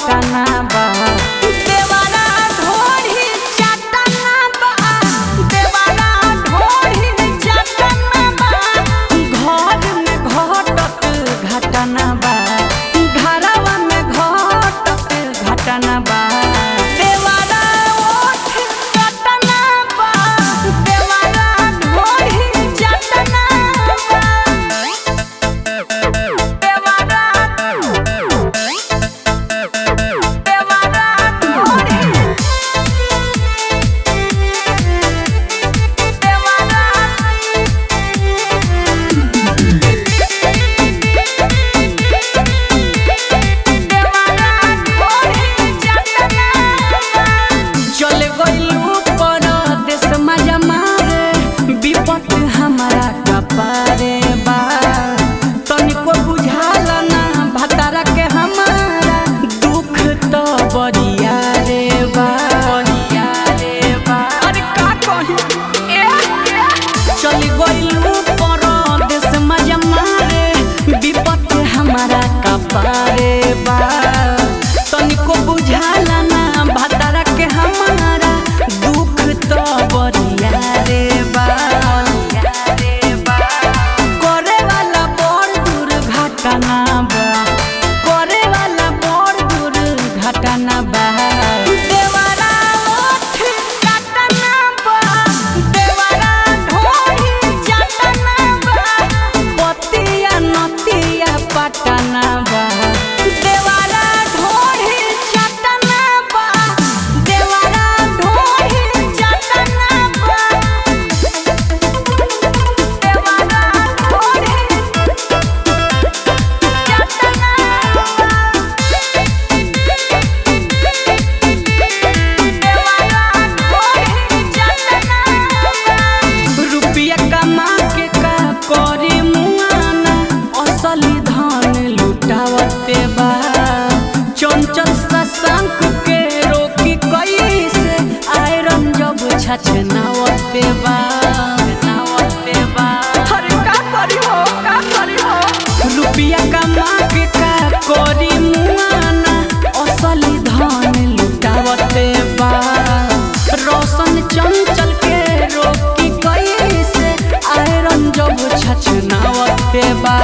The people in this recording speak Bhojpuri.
पटना बा। देवारा ढोढ़ी चटना बा, देवारा ढोढ़ी चटना बा। घर में घटत घटना बा, घरवा में घटत घटना बा। देवारा ओठ कटना बा, देवारा ढोढ़ी चटना बा। देवारा, देवारा ढोढ़ी, देवारा, देवारा ढोढ़ी चटना बा। चल गइलू परदेस मजा मारे, विपत हमारा कपारे बा। तनिको बुझाला ना भतारा के हमारा, दुख तो बरिया रे बा, बरिया रे बा। अरे का कही ए, चल गइलू परदेस मजा मारे, विपत हमारा कपारे बा। तनिको बुझाला ना भतारा के हमारा, दुख तो बरिया रे बा। करे वाला बड़ दुर्घटना बा, करे वाला बड़ दुर्घटना बा। देवारा ओठ कटना बा, देवारा ढोढ़ी चटना बा। पतिया नतिया पटना बा, देवारा ढोढ़ी चटना बा, देवारा ढोढ़ी चटना बा। देवारा ढोढ़ी चटना बा। देवारा ढोढ़ी चटना बा। रुपया कमा के का करी मुआना, असली धन लुटावते बा। चंचल सशंक के रोकी कैसे, आयरन जब छछनावते बा, नावते बा। अरे का करी हो, का करी हो। रुपया कमा के का करी मुआना, असली धन लुटावते बा। रोशन चंचल के रोकी कैसे, आयरन जब छछनावते बा।